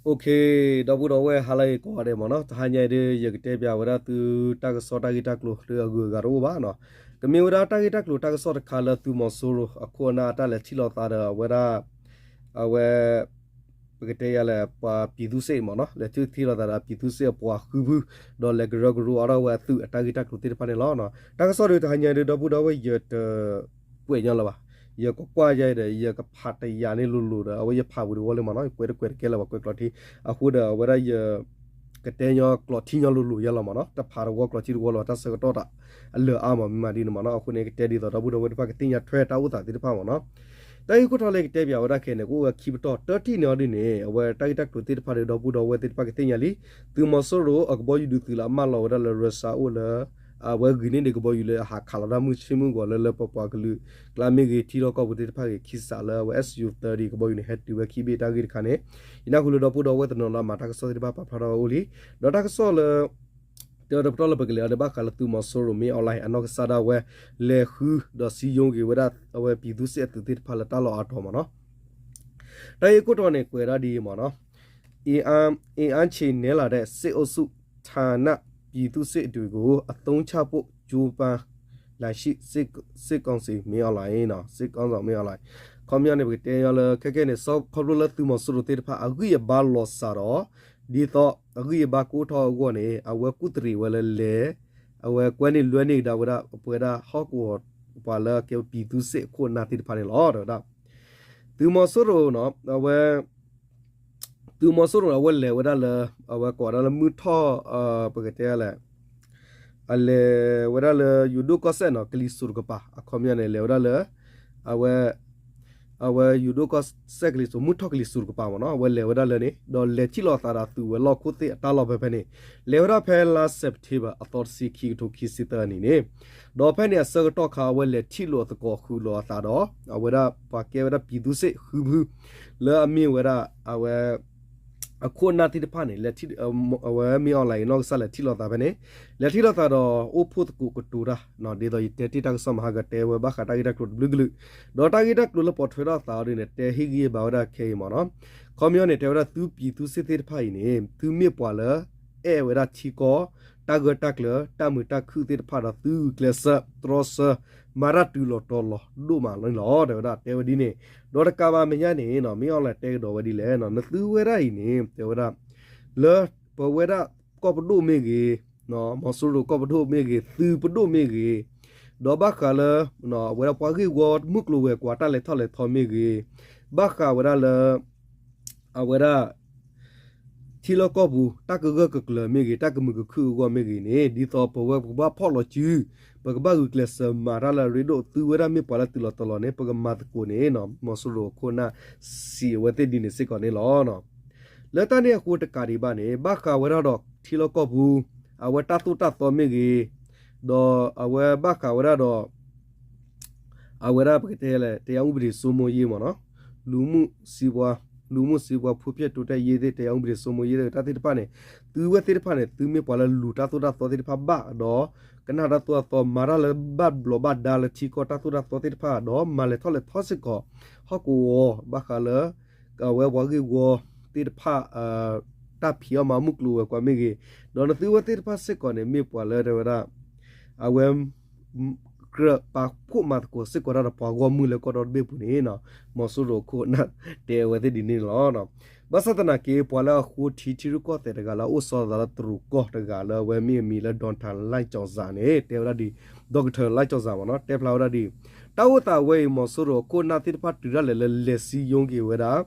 Okay, ဒီပုၢ်ဒီဝဲၢ် ဟါလၢအဂ့ၤကိးဂၤဒဲးမ့ၢ်နီၤ, တဟါညါအံၤဒ် ယကတဲပၠးဝဲဒၣ်သုတၢ်ကစီၣ်တၢ်ဂ့ၢ်တၢ်ကျိၤလၢအဂုၤအဂၤတအိၣ်ဘၣ်နီၤ, ကမ့ၢ်ဝဲဒၣ်တၢ်ဂ့ၢ်တၢ်ကျိၤတၢ်ကစီၣ်တခါလၢသုးမီၤစိရိၤအခိၣ်အနၢ်အတၢ်လဲၤထံၣ်လိာ်သးဒီးအဝဲဒၣ် အဝဲ ပကတဲယၤလဲၣ် ပှၤပံၤသူစ့ၣ်မ့ၢ်နီၤ, လဲၤထံၣ်လိာ်သးဒီးအပံၤသူစ့ၣ်အပှၤဃုဖု, ဒီးလဲၤကရၢကရိအါထီၣ်ဝဲအသုးအတၢ်ဂ့ၢ်တၢ်ကျိၤသ့ၣ်တဖၣ်န့ၣ်လီၤ. တၢ်ကစီၣ်ဒီးတဟါညါဒ် ဒီပုၢ်ဒီဝဲၢ် ယတ ကွဲးညီလၢၤဘၣ်, ယကကွၢ်ယဲဒီး ယကဖးတယာ်န့ၣ်လိၤလိၤဒီး အဝဲယဖးဝံၤတဝီလၢမ့ၢ်နီၤ, ကွဲးတကွဲးတကဲလၢၤဘၣ် ကွဲးကျိးထံ, အဃိဒီးအဝဲဒၣ်ယ ကတဲညီကျိးထံညီလိၤလိၤယဲလီၤမ့ၢ်နီၤ, တဖးတဝီကျိးထံတဝီလၢၤဘၣ် တၢ်ဆၢကတီၢ်တၢ်အလၢာ်အါမး မ့ၢ်မးဒ်န့ၣ်မ့ၢ်နီၤ, အဃိန့ၣ် ကတဲဒ်သိး ဒီပုၢ်ဒီဝဲၢ်သ့ၣ်တဖၣ်ကသ့ၣ်ညါထွဲတၢ်အိၣ်သးသ့ၣ်တဖၣ်မ့ၢ်နီၤ. တၢ်ဂ့ၢ်ခိၣ်တီလၢကတဲပၠးဝဲဒၣ်ခဲအံၤန့ၣ် ကအိၣ်ဝဲခံပတီၢ်, တၢတံၢ်န့ၣ်အီၤဒ်န့ၣ် အဝဲတၢ်ဂ့ၢ်တၢ်ကျိၤသ့ၣ်တဖၣ်ဒီး ဒီပုၢ်ဒီဝဲၢ်သ့ၣ်တဖၣ်ကသ့ၣ်ညါလံ, သုးမီၤစိရိၤအကဘီယူၤဒုးသုးလၢအမၢလီၤဝဲဒၣ်လၢရၢစၢအိၣ်လၢ အဝဲဂ့ၤန့ၢ်ဒံးကဘီယူၤလၢအဟးခးလီၤတၢ်မုၢ်ဆ့ၣ်မုၢ်ဂီၤလၢလၢပှၤပှၤကလုာ်ကျါမ့ၢ်ဂ့ၤ ထံလီၢ်ကီၢ်ပူၤသ့ၣ်တဖၣ်ဂ့ၤ ခံစးလၢအဝဲ SU thirty ကဘီယူၤန့ၣ် ဟဲတုၤဝဲခံဘ့ၣ်တၢ်ဂ့ၢ်တခါန့ၣ်, ယနၢ်ဟူလၢဒီပုၢ်ဒီဝဲၢ်တနီၤလၢအမၤတၢ်ကစီၣ်သ့ၣ်တဖၣ်ပာ်ဖျါထီၣ်ဝဲအိၣ်လံ, ဒီးတၢ်ကစီၣ်လၢ တဲဝဲတပတီၢ်လၢပကလဲၤအီၤန့ၣ် ဘၣ်ဃးလၢသုးမီၤစိရိၤ မင်းအောင်လှိုင် အနီၢ်ကစၢ်ဒၣ်ဝဲ လဲၤဃု ဒီးစည်းရုံးက့ၤဝဲဒၣ် အဝဲပံၤသူစ့ၣ်အသုးသ့ၣ်တဖၣ်လၢတၢ်လီၢ်အါတီၤမ့ၢ်နီၤ. တၢ်ဂ့ၢ်ခိၣ်တီန့ၣ် ကွဲးဒၣ်ဒ်အံၤမ့ၢ်နီၤ, အင်အား အင်အားချေနည်းလာတဲ့ စစ်အုပ်စု ဌာနပြည်သူ့စစ်အုပ်စုကို အသုံးချဖို့ ကြိုးပမ်းလာရှိ စစ်ကောင်စီ မင်းအောင်လှိုင် စစ်ကောင်စီ မင်းအောင်လှိုင် ခီပညီန့ၣ် ပကတဲညီလၢခဲကဲန့ၣ် ခီဖျိလၢသုးမီၤစိရိၤသ့ၣ်တဖၣ် အဂံၢ်အဘါလီၤစၢ်ဒီး ဒ်သိးအဂံၢ်အဘါကအိၣ်ထီၣ်အဂီၢ်န့ၣ် အဝဲကူၣ်တရံးဝဲလၢလဲၤ အဝဲကွဲန့ၢ်လွဲန့ၢ်ကဒါဝဲဒၣ် ပဝဲဒၣ်ဟီၣ်ကဝီၤပှၤလၢကဲပံၤသူစ့ၣ်အခိၣ်အနၢ်သ့ၣ်တဖၣ်န့ၣ်လီၤ. ဒီးဝဲဒၣ် သုးမီၤစိရိၤနီၤ အဝဲ သုးမီၤစိရိၤန့ၣ် အဝဲလဲၤဝဲဒၣ်လၢ အဝဲကိးဝဲဒၣ်လၢမုၢ်ထီၣ် ပကတဲလဲၣ် အလဲၤဝဲဒၣ်လၢယိၤဒိၣ်ကီၢ်စဲၣ်နီၤ ကလံၤစိးတကပၤ အခီပညီန့ၣ် လဲၤဝဲဒၣ်လၢ အဝဲ အဝဲယိၤဒိၣ်ကီၢ်စဲၣ်ကလံၤစိး မုၢ်ထီၣ်ကလံၤစိးတကပၤမ့ၢ်နီၤ အဝဲလဲၤဝဲဒၣ်လၢန့ၣ် ဒီးလဲၤထံၣ်လိာ်အသးဒီးသုးဝဲၤလီၢ်ခိၣ်သ့ၣ်အတၢ်လီၢ်ဖဲဖဲန့ၣ် လဲၤဝဲဒၣ်ဖဲလါစဲးပထ့ဘၢၣ်အသီတဆံ ခံကထိခံဆံသၢနံၣ်န့ၣ် ဒီးဖဲန့ၣ်အဆၢကတီၢ်ခါ အဝဲလဲၤထံၣ်လိာ်အသကိးဃုာ်လိာ်အသးဒီး အဝဲဒၣ်ပှၤကဲဝဲဒၣ်ပံၤသူစ့ၣ်ဃုဖု လၢအမ့ၢ်ဝဲဒၣ် အဝဲ အခိၣ်အနၢ်သ့ၣ်တဖၣ်န့ၣ် လဲၤထံၣ် အဝဲမ့ၢ် online နီၢ်ကစၢ်လဲၤထံၣ်လိာ်သးဖဲန့ၣ် လဲၤထံၣ်လိာ်သးဒီး အိၣ်ဖှိၣ်သကိးကတိၤတၢ် ဒ်သိးယတဲတ့ၢ်တၢ်ကစီၣ်မဟါကတဲဝဲဘၣ်ဃးတၢ်ဂ့ၢ်တၢ်ကျိၤတဘျုးကလုာ် ဒီးတၢ်ဂ့ၢ်တၢ်ကျိၤလၢပိာ်ထွဲထီၣ်အသးအီၤဒ်န့ၣ် တဲဟ့ၣ်ဂံၢ်ဟ့ၣ်ဘါဝဲဒၣ်ခဲအံၤမ့ၢ်နီၤ ခီပညီန့ၣ် တဲဝဲဒၣ်သုပံၤသူစ့ၣ်သ့ၣ်တဖၣ်အံၤန့ၣ် သုမ့ၢ်ပှၤလၢ အဲၣ်ဝဲဒၣ်ထံကီၢ် တၢ်ဂၢၢ်တၢ်ကျၢၤ တၢ်မုာ်တၢ်ခုၣ်သ့ၣ်တဖၣ်ဒီးသုဂုာ်ကျဲးစၢး တြီဆၢ မၤတၢ်တုၤလီၤတီၤလီၤဒိၣ်မးန့ၣ်လီၤ တဲဝဲဒၣ် တဲဝဲဒ်န့ၣ် ဒီးတကးဘၣ်မဲာ်ညါန့ၣ်နီၤ မ့ၢ် online တဲကဒီးဝဲဒ်လဲၣ်နီၤ နသုဝဲဒၣ်အံၤန့ၣ် တဲဝဲဒၣ် လၢ ပဝဲဒၣ်ကီၢ်ပဒိၣ်မ့ၢ်ဂ့ၤ မီၤစိရိၤကီၢ်ပဒိၣ်မ့ၢ်ဂ့ၤ သုးပဒိၣ်မ့ၢ်ဂ့ၤ ဒီးဘၣ်ဃးလၢ အဝဲဒၣ်ပှၤဂ့ၢ်ဝီမုၢ်ကျိၤဝဲၤကွာ်တၢ်လဲၤထီၣ်လဲၤထီမ့ၢ်ဂ့ၤ ဘၣ်ဃးဝဲဒၣ်လၢ အဝဲဒၣ် ထံလီၢ်ကီၢ်ပူၤ တၢ်ကဂၢၢ်ကကျၢၤမ့ၢ်ဂ့ၤ တၢ်ကမုာ်ကခုၣ်အဂီၢ်မ့ၢ်ဂ့ၤန့ၣ် ဒ်သိးပဝဲပကဘၣ်ဖီၣ်လီၤစု ပကဘၣ်ဂုာ်ကျဲးစၢးမၤတၢ်လၢအရ့ဒိၣ် သုဝဲဒၣ်မ့ၢ်ပှၤလၢတုၤလီၤတီၤလီၤန့ၣ် ပကမၤသကိးန့ၣ် မီၤစိရိၤအခိၣ်အနၢ် စံးအဝဲသ့ၣ်ဒ်န့ၣ်စ့ၢ်ကီးန့ၣ်လီၤ. လၢတၢ်န့ၣ်အဃိတကးဒံးဘၣ်န့ၣ် ဘၣ်ဃးဝဲဒၣ်ဒီးထံလီၢ်ကီၢ်ပူၤ အဝဲတၢ်သိၣ်တၢ်သီမ့ၢ်ဂ့ၤ ဒီးအဝဲဘၣ်ဃးဝဲဒၣ်ဒီး အဝဲဒၣ်ပကတဲလဲၣ် တရားဥပဒေစိုးမိုးရေးမ့ၢ်နီၤ လူမှုစီးပွား လူမှုစီးပွား ဖွံ့ဖြိုးတိုးတက်ရေးသ့ၣ် တရားဥပဒေစိုးမိုးရေးသ့ၣ် တၢ်သ့ၣ်တဖၣ်န့ၣ် သုဝဲသ့ၣ်တဖၣ်န့ၣ် သုမ့ၢ်ပှၤလၢလူၤတၢ်သိၣ်တၢ်သီသ့ၣ်တဖၣ်ဘၣ်ဒီး ကနၣ်တၢ်သိၣ်တၢ်သီ မၤတၢ်လၢဘၣ်ဘျီးဘၣ်ဒါလၢထံကီၢ်တၢ်သိၣ်တၢ်သီသ့ၣ်တဖၣ်ဒီး မၤလဲၤထီၣ်လဲၤထီစ့ၢ်ကီး ဟီၣ်ကဝီၤ ဘၣ်ဃးလၢ အဝဲပှၤဂ့ၢ်ဝီသ့ၣ်တဖၣ် တၢ်ဖံးအီၣ်မၤမုၢ်ကျိၤဝဲၤကွာ်မ့ၢ်ဂ့ၤ ဒီးနသုဝဲသ့ၣ်တဖၣ်စ့ၢ်ကီးန့ၣ် မ့ၢ်ပှၤလၢတဲဝဲဒၣ် အဝဲ ကြၢးပာ်ဖှိၣ်မၤသကိးစ့ၢ်ကီးတၢ်ဒီးပှၤဂီၢ်မုၢ်လၢကီၢ်ဒီတဘ့ၣ်ပူၤန့ၣ် မီၤစိရိၤအခိၣ်အနၢ်တဲအဝဲသ့ၣ်ဒ်န့ၣ်လီၤ. ဘၣ်ဆၣ်သနာ်က့ ပှၤလၢအဃိထံထံရူၢ်ကီၢ်သဲးတဂၤလၢအအိၣ်စီၤသးလၢတရူးကီၢ်တဂၤလၢအဝဲမ့ၢ်အမံၤလၢ Doctor လၢ်ကၠီၤစၢ်န့ၣ် တဲဝဲဒၣ်ဒ် Doctor လၢ်ကၠီၤစၢ်မ့ၢ်နီၤ တဲဖျါဝဲဒၣ်ဒ် တၢ်အိၣ်သးဝဲအံၤ မီၤစိရိၤအခိၣ်အနၢ်သ့ၣ်တဖၣ်တုၤဒၣ်လဲာ်လၢလဲၤစည်းရုံးက့ၤဝဲဒၣ်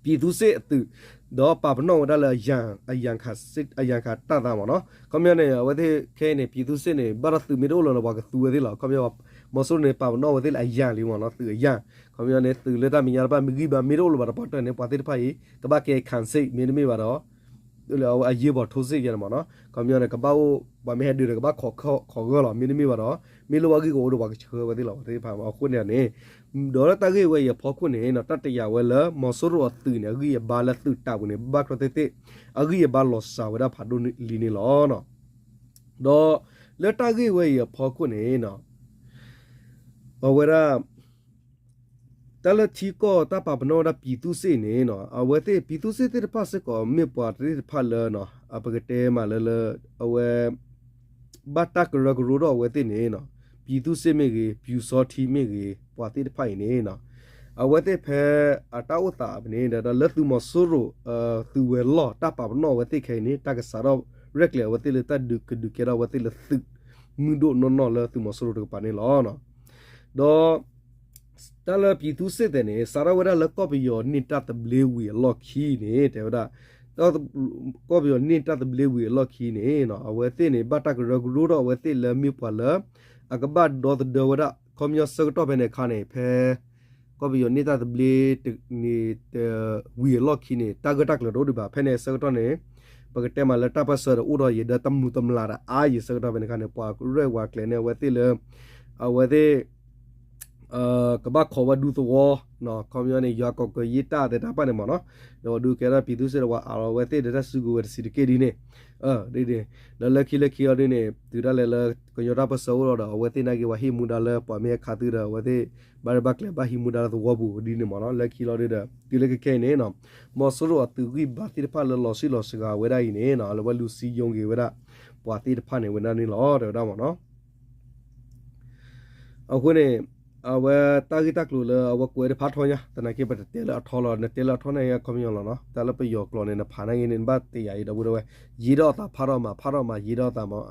ပြည်သူ့စစ်အသုး ဒီးပာ်ပနီၣ်ဝဲဒၣ်လၢ အရန် အရန်ခါတပ်သားမ့ၢ်နီၤ ခီပညီန့ၣ် အဝဲသ့ၣ်ခဲအံၤန့ၣ် ပြည်သူ့စစ်န့ၣ် ဘၣ်ဒီးသုးမ့ၢ်တအိၣ်လၢၤန့ၣ် ပှၤကသူဝဲသ့ၣ်လီၤ ခီပညီ မီၤစိရိၤန့ၣ် ပာ်ပနီၣ်ဝဲသ့ၣ်လၢအရန်လံမ့ၢ်နီၤ သုးအရန် ခီပညီန့ၣ် သုးလၢတၢ်မဲာ်ညါတဖၣ်မ့ၢ်ဂံၢ်ဘါမ့ၢ်တအိၣ်လၢၤဘၣ်တပှၢ်တၢၢ်န့ၣ် ပှၤသ့ၣ်တဖၣ်အံၤ ကဘၣ်ကဲ ခံစစ် မ့တမ့ၢ်ဘၣ်ဒီး အရေးပေါ်ထိုးစစ် ယဲန့ၣ်မ့ၢ်နီၤ ခီပညီန့ၣ် ကဘၣ်အိၣ် ပှၤမ့ၢ်ဟဲဒုးဒီး ကဘၣ်ခိးဂၢၢ်လီၤ မ့တမ့ၢ်ဘၣ်ဒီး မ့ၢ်လၢပှၤဂ့ၢ်ဂီၤအိၣ်ဒီး ပှၤကဆှၢဝဲသ့ၣ်လီၤ ပှၤသ့ၣ်တဖၣ်မ့ၢ် အဃိန့ၣ်န့ၣ် ဒီးလၢတၢ်ဂ့ၢ်ဝဲအံၤအဖီခိၣ်န့ၣ် တၢ်တယာ်ဝဲလၢ မီၤစိရိၤအသုးန့ၣ် အဂံၢ်အဘါလၢသုးတၢ်ပူၤန့ၣ် ဘၣ်ကျီသ့ၣ်သ့ၣ် အဂံၢ်အဘါလီၤစှၤဝဲဒၣ်ဖးဒိၣ်လံန့ၣ်လီၤ. ဒီးလၢတၢ်ဂ့ၢ်ဝဲအံၤအဖီခိၣ်န့ၣ် အဝဲဒၣ် တၢ်လၢထံကီၢ်တၢ်ပာ်ပနီၣ်ဝဲဒၣ် ပြည်သူ့စစ် န့ၣ်နီၤ, အဝဲသ့ၣ် ပြည်သူ့စစ် သ့ၣ်တဖၣ်စ့ၢ်ကီး မ့ၢ်ပှၤသ့ၣ်တဖၣ်လၢနီၤ ပကတဲမးလၢလၢ အဝဲ ဘၣ်တၢ်ကရၢကရိထီၣ်အဝဲသ့ၣ်န့ၣ်နီၤ, ပြည်သူ့စစ် မ့ၢ်ဂ့ၤ ပျူစောထီး မ့ၢ်ဂ့ၤ ပှၤသ့ၣ်တဖၣ်အံၤန့ၣ်နီၤ, အဝဲသ့ၣ်ဖဲအတၢ်အိၣ်သးအပူၤန့ၣ်ဒီး လၢသုးမီၤစိရိၤ သုးဝဲၤလီၢ်တၢ်ပာ်ပနီၣ်အဝဲသ့ၣ်ခဲအံၤန့ၣ် တၢ်ကစးထီၣ်ရဲၣ်ကျဲၤအဝဲသ့ၣ်လၢတၢ်ဒုးကဒုးကဲထီၣ်အဝဲသ့ၣ်လၢသုးမုၢ်ဒိၣ်နီၢ်နီၢ်လၢသုးမီၤစိရိၤတကပၤန့ၣ်လီၤ. ဒီး တၢ်လၢ ပြည်သူ့စစ် သ့ၣ်န့ၣ် စးထီၣ်ဝဲဒၣ်လၢကီၢ်ပယီၤန့ၢ်တၢ်သဘျ့ဝံၤအလီၢ်ခံန့ၣ် တဲဝဲဒၣ် ကီၢ်ပယီၤန့ၢ်တၢ်သဘျ့ဝံၤအလီၢ်ခံန့ၣ်နီၤ အဝဲသ့ၣ်န့ၣ် ဘၣ်တၢ်ကရၢကရိထီၣ်အဝဲသ့ၣ်လၢမ့ၢ်ပှၤလၢ အကဘၣ်ဒီသဒၢဝဲဒၣ် ခီပညီဆၢကတီၢ်ဖဲန့ၣ်အခါန့ၣ် ဖဲ ကီၢ်ပယီၤန့ၢ်တၢ်သဘျ့န့ၣ် ဝံၤအလီၢ်ခံန့ၣ် တၢ်ဂ့ၢ်တၢ်ကျိၤတအိၣ်ဒံးဘၣ်. ဖဲန့ၣ်ဆၢကတီၢ်န့ၣ် ပကတဲမးလၢတၢ်ပၢၢ်ဆၢဒီးအိၣ်ဒီးယံၤဒီးတမျူးတမျၢ်ဒီးအါယံၤဆၢကတီၢ်ဖဲန့ၣ်အခါန့ၣ် ပှၤရဲၣ်ပှၤကျဲၤန့ၣ် အဝဲသ့ၣ်လၢ အဝဲသ့ၣ် ကဘၣ်ခိးဝဲဒူသဝီ ခီပညီန့ၣ် ယွၤကီးကယ့ၢ်တၢ်သ့ၣ်တဖၣ်န့ၣ်မ့ၢ်နီၤ, ဒီးဒုးကဲထီၣ် ပြည်သူ့စစ် ဒီးပှၤအးလီၤဝဲသ့ၣ်ဒီးတၢ်စုကဝဲၤတဆံးတက့ၢ်ဒ်န့ၣ်, ဒ်န့ၣ် ဒီးလၢခံလၢခံအီၤဒ်န့ၣ် တုၤဒၣ်လဲာ်လၢ ကညီတၢ်ပၢၢ်ဆၢအိၣ်လီၤဒီး အဝဲသ့ၣ်နာ်က့ၤပှၤဟ့ၣ်မူဒါလၢပှၤမ့ၢ်ဟဲခးသုဒီး အဝဲသ့ၣ် ဘၣ်ရဲၣ်ဘၣ်ကျဲၤဘၣ်ဟံးမူဒါလၢသဝီပူၤဒ်န့ၣ်မ့ၢ်နီၤ, လၢခံလီၤဒ်ဒီး တုၤလၢခဲခဲအံၤန့ၣ်နီၤ မီၤစိရိၤအသုးဂံၢ်ဘါသ့ၣ်တဖၣ်လၢလီၤစံၣ်လီၤစှၤဝဲဒၣ်အံၤန့ၣ်နီၤ လၢဝဲလူၤစံယိက့ၤဝဲဒၣ် ပှၤသ့ၣ်တဖၣ်န့ၣ်ဝဲဒၣ်န့ၣ်လီၤ တဲဝဲဒၣ်မ့ၢ်နီၤ. အဃိန့ၣ် အဝဲတၢ်ဂ့ၢ်တၢ်ကျိၤလၢအဝဲကွဲးတဖၣ်ထီညါ သနာ်က့ပတတဲလၢအထီလီၤ နတဲလၢအထီန့ၣ် ခီပညီလီၤနီၤ တၢ်လၢပယီၤကျိာ်န့ၣ် နဖးနာ်က့ၤန့ၣ် နဘၣ်တဲယၤအံၤဒီပုၢ်ဒီဝဲၢ် ယ့ဒီးအသးဖးထီၣ်မး ဖးထီၣ်မး ယ့ဒီးအသးမး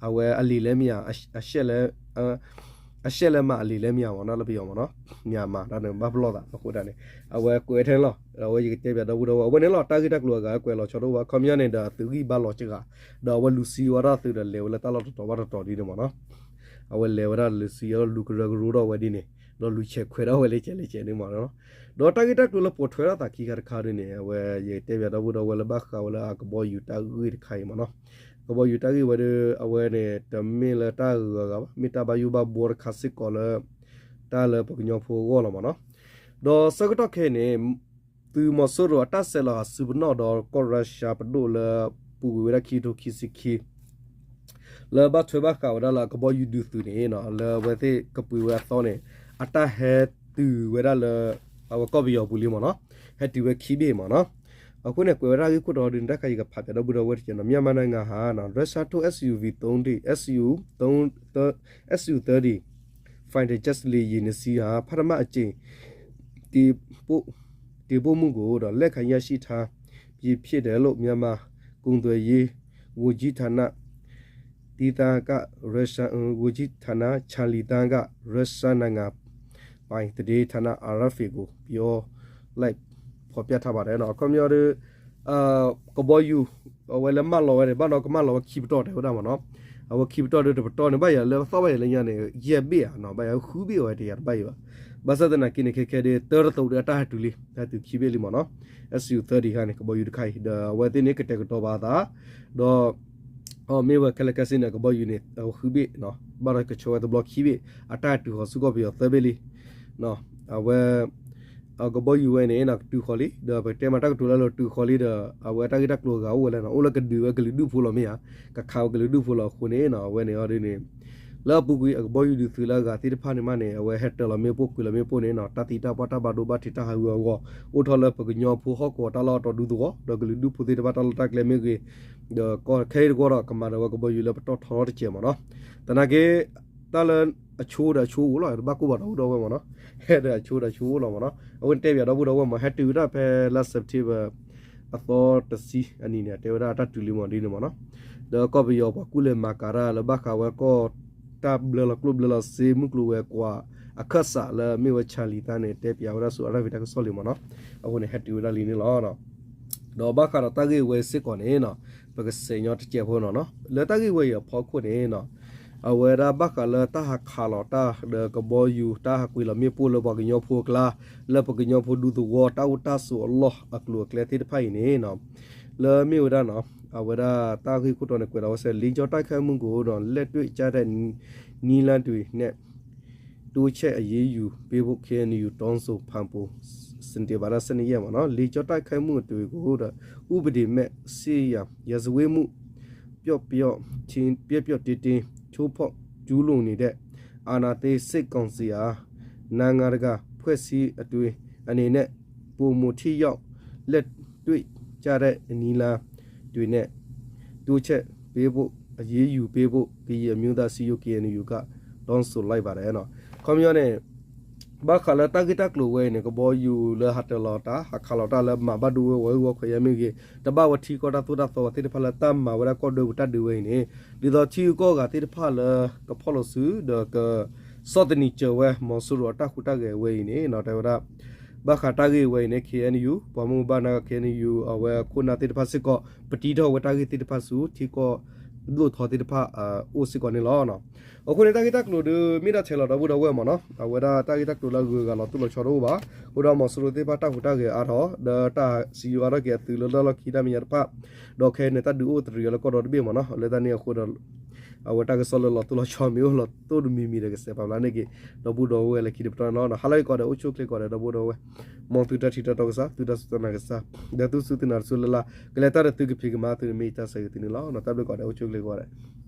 အဝဲအလံာ်လဲၢ်မ့ၢ်ဧါ အရှက်လဲၢ်မး အလံာ်လဲၢ်မ့ၢ်ဧါမ့ၢ်နီၤ လၢပယီၤမ့ၢ်နီၤ မ့ၢ်မး တၢ်န့ၣ်ဘၣ်ပလီၢ်သးအဃိဒၣ်န့ၣ် အဝဲကွဲးထဲန့ၣ်လီၤ အဝဲယကတဲပၠးဒီပုၢ်ဒီဝဲၢ် အဝဲန့ၣ်လီၤ တၢ်ဂ့ၢ်တၢ်ကျိၤအဂၤကွဲးလီၤဆီဒိၣ်ဝဲ ခီပညီန့ၣ်ဒီး သုးဂံၢ်ဘါလီၤစှၤ ဒီးအဝဲလူၤစံဝဲဒၣ်သုးဒီးလဲၤဝဲလၢတၢ်လီၢ်တတီၤဘၣ်တတီၤဒ်န့ၣ်မ့ၢ်နီၤ အဝဲလဲၤဝဲဒၣ်လူၤစံယိလူၤကရၢကရိထီၣ်ဝဲဒ်န့ၣ် ဒီးလူၤဆဲးခွဲးထီၣ်ဝဲလၢကဲးလၢကဲးန့ၣ်မ့ၢ်နီၤ ဒီးတၢ်ဂ့ၢ်တၢ်ကျိၤလၢပိာ်ထွဲထီၣ်သးခံခါတခါဒ်န့ၣ် အဝဲယတဲပၠးဒီပုၢ်ဒီဝဲၢ်လၢဘၣ်ဃးဝဲလၢအကဘီယူၤတၢ်ဂ့ၢ်တခါအံၤမ့ၢ်နီၤ ကဘီယူၤတၢ်ဂ့ၢ်ဝဲဒီး အဝဲန့ၣ် တမ့ၢ်လၢတၢ်ဂုၤဂၤဘၣ် မ့ၢ်တၢ်ဘၣ်ယိၣ်ဘၣ်ဘှီတခါစ့ၢ်ကီးလၢ တၢ်လၢပှၤကညီဖိအဂီၢ်လီၤမ့ၢ်နီၤ ဒီးဆၢကတီၢ်ခဲအံၤန့ၣ် သုးမီၤစိရိၤအတၢ်ဆဲးလီၤဟးဆူပနီၣ်ဒီး ကီၢ်ရၢရှၢပဒိၣ်လၢ ပူၤကွံာ်ဝဲဒၣ်ခံကထိခံဆံခံ လၢဘၣ်ထွဲဘၣ်ဃးဝဲဒၣ်လၢအကဘီယူၤဒုးသုးန့ၣ် လၢအဝဲသ့ၣ်ကပှ့ၤဝဲအသီန့ၣ် အတၢ်ဟဲတုၤဝဲဒၣ်လၢ အဝဲကီၢ်ပယီၤပူၤလံမ့ၢ်နီၤ, ဟဲတုၤဝဲခံဘ့ၣ်မ့ၢ်နီၤ. အဃိန့ၣ် ကွဲးဝဲဒၣ်ဂ့ၢ်ခိၣ်တီဒုးန့ၣ် တၢ်ခါအံၤကဖးပၠးဒီပုၢ်ဒီဝဲၢ်တက့ၢ်နီၤ, မြန်မာနိုင်ငံဟာ ရုရှားထုတ် SU V သုံး SU SU thirty fighter jet လေယာဉ်နှစ်စီးဟာ ပထမအကြိမ် တင်ပို့တင်ပို့မှုကိုတော့ လက်ခံရရှိထားပြီးဖြစ်တယ်လို့ မြန်မာကုန်သွယ်ရေးဝန်ကြီးဌာန သီးသန့်က ရုရှား ဝန်ကြီးဌာန ချာလီသန်းက ရုရှားနိုင်ငံပိုင်သတင်းဌာန RFA ကို ပြောလိုက် ဖော်ပြထားပါတယ်နော်. အခီပညီဒီး ကဘီယူၤ အဝဲလၢမၢလီၤဝဲန့ၣ် ဘၣ်နီၢ်ကမၢလီၤဝဲခံပတီၢ်တဲဝဲဒၣ်မ့ၢ်နီၤ. အဝဲခံပတီၢ်ဒီး တပတီၢ်န့ၣ် ဘၣ်ယၤလၢပသီၣ်ဘၣ်ယၤလၢညါန့ၣ် ယဲၢ်ဘ့ၣ်ဧါနီၤ, ဘၣ်ယၤဃုဘ့ၣ်ဝဲတယၤတဘၣ်ယၤဘၣ်. ဘၣ်ဆၣ်သနာ်က့န့ၣ် ခဲခဲဒီး တၢတသိးဒီးအတၢ်ဟဲတုၤလံ, ဟဲတုၤခံဘ့ၣ်လံမ့ၢ်နီၤ. SU thirty ခါန့ၣ် ကဘီယူၤတခါအံၤ ဒီးအဝဲသ့ၣ်န့ၣ် ကတဲာ်ကတီၤဘၣ်အသး ဒီး မ့ၢ်ဝဲခဲလၢာ်ခဲဆ့န့ၣ် ကဘီယူၤန့ၣ် အဝဲဃုဘ့ၣ်နီၤ, ဘၣ်ဒီးကဆှၢဝဲတဘျီခံဘ့ၣ်, အတၢ်ဟဲတုၤဃီၤဆူကီၢ်ပယီၤသၢဘ့ၣ်လံ. အဝဲ အကဘီယူၤဝဲန့ၣ် ကတုၤဃီၤလံ, ဒီးပတဲမးတၢ်ကတိၤလၢလီၤတုၤဃီၤလံဒီး အဝဲတၢ်ဂ့ၢ်တၢ်ကျိၤအဂၤအိၣ်ဝဲလဲၣ်နီၤ, အိၣ်လၢကဒုးဝဲကလုာ်ဒူၣ်ဖိလီၤမ့ၢ်ဧါ, ကခးဝဲကလုာ်ဒူၣ်ဖိလီၤအဃိန့ၣ်နီၤ, အဝဲန့ၣ်အီၤဒ်န့ၣ် လၢအပူၤကွံာ် အကဘီယူၤဒုးသုးလၢအဂၤသ့ၣ်တဖၣ်န့ၣ်မးန့ၣ် အဝဲဟဲတၢၤလီၤမ့ၣ်ပိၢ်ကွံာ်လီၤမ့ၣ်ပိၢ်န့ၣ်နီၤ, တၢ်သံတၢ်ပှၢ်တၢ်ဘၣ်ဒိဘၣ်ထံးတၢ်ဟးဂူာ်ဟးဂီၤ အိၣ်ထီၣ်လၢပကညီဖိဟီၣ်ကဝီၤတၢ်လီၢ်အတီၢ်ဒူသဝီ ဒီးကလုာ်ဒူၣ်ဖိသ့ၣ်တဖၣ်တၢ်လီၢ်တၢ်ကျဲမ့ၢ်ဂ့ၤ, ဒီးကီၢ်ခဲအံၤတကွီၢ်ဒီး ကမၤဒီးဝဲကဘီယူၤလၢပတီၢ်ထီထီတစဲးမ့ၢ်နီၤ. သနာ်က့ တၢ်လၢအဆိဒီးအဆိအိၣ်လီၤ, တဘၣ်ကိၢ်ဘၣ်ဒီးအိၣ်ဒီးဝဲမ့ၢ်နီၤ, ဟဲဒီးအဆိဒီးအဆိအိၣ်လီၤမ့ၢ်နီၤ. အဝဲန့ၣ်တဲပၠးဒီပုၢ်ဒီဝဲၢ်မ့ၢ် ဟဲတုၤဝဲဒၣ်ဖဲလါ September အသီတဆံအနံၤန့ၣ် တဲဝဲဒၣ်အတၢ်တုၤလံမ့ၢ်ဒ်န့ၣ်မ့ၢ်နီၤ. ဒီးကီၢ်ပယီၤပှၤကူၣ်လဲၤမၤကၤတၢ်လၢဘၣ်ဃးဝဲကီၢ်တၢ်ဘျၢလီၤကျိၣ်ဘျၢလီၤစ့မုၢ်ကျိၤဝဲၤကွာ်အခၢၣ်စးလၢမ့ၢ်ဝဲ ချာလီသန်း န့ၣ် တဲပၠးဝဲဒၣ်ဆူ RFA တၢ်ကစီၣ်လံမ့ၢ်နီၤ. အဃိန့ၣ် ဟဲတုၤဝဲဒၣ်လံန့ၣ်လီၤ. ဒီးဘၣ်ဃးဒီးတၢ်ဂ့ၢ်ဝဲစ့ၢ်ကီးန့ၣ်နီၤ, ပကစဲးညီတစဲးဖိနီၤနီၤ. လၢတၢ်ဂ့ၢ်ဝဲအံၤအဖီခိၣ်န့ၣ်နီၤ, အဝဲဒၣ်ဘၣ်ဃးလၢတၢ်ဟးခးလီၤတၢ်ဒီးကဘီယူၤ တၢ်ဟးကွံာ်လီၤမ့ၣ်ပိၢ်လၢပှၤကညီဖိအကျါ လၢပကညီဖိဒူသဝီတၢ်အိၣ်တၢ်ဆိးအလီၢ်အကျိၤအကျဲသ့ၣ်တဖၣ်အံၤန့ၣ်နီၤ, လၢမ့ၢ်ဝဲဒၣ်နီၤ, အဝဲဒၣ်တၢ်ဂ့ၢ်ခိၣ်တီန့ၣ် ကွဲးလီၤဝဲစဲး လေကြောင်းတိုက်ခိုက်မှုကိုတော့ လက်တွေ့ကျတဲ့နည်းလမ်းတွေနဲ့ တိုးချဲ့အရေးယူပေးဖို့ KNU တောင်းဆို ဖန်ပုံ စက်တင်ဘာလ ဆယ့်နှစ်ရက် ပေါ့နော်။ လေကြောင်းတိုက်ခိုက်မှုတွေကိုတော့ ဥပဒေမဲ့ စစ်ရာဇဝတ်မှု ပျော့ပျော့တင်းတင်း ချိုးဖောက်ကျူးလွန်နေတဲ့ အာဏာသိမ်းစစ်ကောင်စီဟာ နိုင်ငံတကာ ဖွဲ့စည်းအသွင် အနေနဲ့ ပိုမိုထိရောက် လက်တွေ့ကျတဲ့နည်းလမ်းတွေနဲ့ တိုးချဲ့ပေးဖို့ အရေးယူပေးဖို့ ကရင်အမျိုးသားအစည်းအရုံး KNU က တောင်းဆိုလိုက်ပါတယ် ခီပညီန့ၣ် ဘၣ်ဃးလၢတၢ်ဂ့ၢ်တၢ်ကျိၤဝဲအံၤန့ၣ် ကဘီယူၤလၢဟးတၢၤလီၤတၢ် ဟးခးလီၤတၢ်လၢမၤဘၣ်ဒိဝဲဝီၤဂုာ်ဝီၤခွဲးယာ်မ့ၢ်ဂ့ၤ တဘၣ်ဝဲထံကီၢ်တၢ်သိၣ်တၢ်သီဝဲသ့ၣ်တဖၣ်လၢတၢ်မၤဝဲဒၣ်ကီၢ်ဒၢပူၤတၢ်ဒုးဝဲအံၤန့ၣ် ဒ်သိးထံဂုၤကီၢ်ဂၤသ့ၣ်တဖၣ်လၢကဖီၣ်လိာ်စု ဒီးက ဆီၣ်သနံးစၢၤဝဲ မီၤစိရိၤအတၢ်ဟူးတၢ်ဂဲၤဝဲအံၤန့ၣ် တဲဝဲဒၣ် ဘၣ်ဃးတၢ်ဂ့ၢ်ဝဲအံၤန့ၣ် KNU ပှၤမ့ၢ်ဘၣ်နာ်က့ KNU အဝဲအခိၣ်နၢ်သ့ၣ်တဖၣ်စ့ၢ်ကီး ပတံထီၣ်ဝဲတၢ်ဂ့ၢ်သ့ၣ်တဖၣ်ဆူ ထံကီၢ်ဒိၣ်ထီသ့ၣ်တဖၣ် အိၣ်စ့ၢ်ကီးန့ၣ်လီၤ. အဃိန့ၣ် တၢ်ဂ့ၢ်တၢ်ကျိၤဒီး မ့ၢ်ဒၣ်ထဲလီၤဒီပုၢ်ဒီဝဲၢ်မ့ၢ်နီၤ အဝဲဒၣ်တၢ်ဂ့ၢ်တၢ်ကျိၤလၢအဂုၤအဂၤလီၤတိၢ်လီၤဆီတအိၣ်ဘၣ်. အဃိဒီးမီၤစိရိၤသ့ၣ်တဖၣ်တၢ်ဟူးတၢ်ဂဲၤအါထီၣ် ဒီးတၢ်စံးယိၤအါထီၣ်က့ၤအသုးလၢလီၢ်လီၢ်ခံတၢ်မဲာ်ညါတဖၣ် ဒီးခဲအံၤန့ၣ် တၢ်ဒုးအိၣ်တရံးအီၤလၢကီၢ်ဒီတဘ့ၣ်မ့ၢ်နီၤ လၢတၢ်န့ၣ်အဃိဒီး အဝဲတၢ်ကစီၣ်လၢလီၤတိၢ်လီၤဆီမ့ၢ်အိၣ်လီၤတိၢ်တမံၤမံၤဒီးကစဲးပာ်ဖျါန့ၢ်က့ၤ ဒီပုၢ်ဒီဝဲၢ်လၢခံတပတီၢ်န့ၣ်လီၤ. ဟါလၢအဂ့ၤကိးဂၤဒဲး အိၣ်ဆူၣ်အိၣ်ချ့ကိးဂၤဒဲး ဒီပုၢ်ဒီဝဲၢ် မ်သုတၢ်ထံၣ်တၢ်တီကစၢ် သုတၢ်စူၢ်တၢ်နာ်ကစၢ် ဒီးသုစူၢ်သုနာ်တစူၢ်လၢ်လၢ် ကလဲၤတၢ်ဒီးသုကဖံးကမၤသုန့ၣ်မ့ၢ်ယတၢ်ဆၢဂ့ၤသုန့ၣ်လီၤ. တၢ်ဘျုးကိးဂၤဒဲး အိၣ်ဆူၣ်အိၣ်ချ့ကိးဂၤဒဲး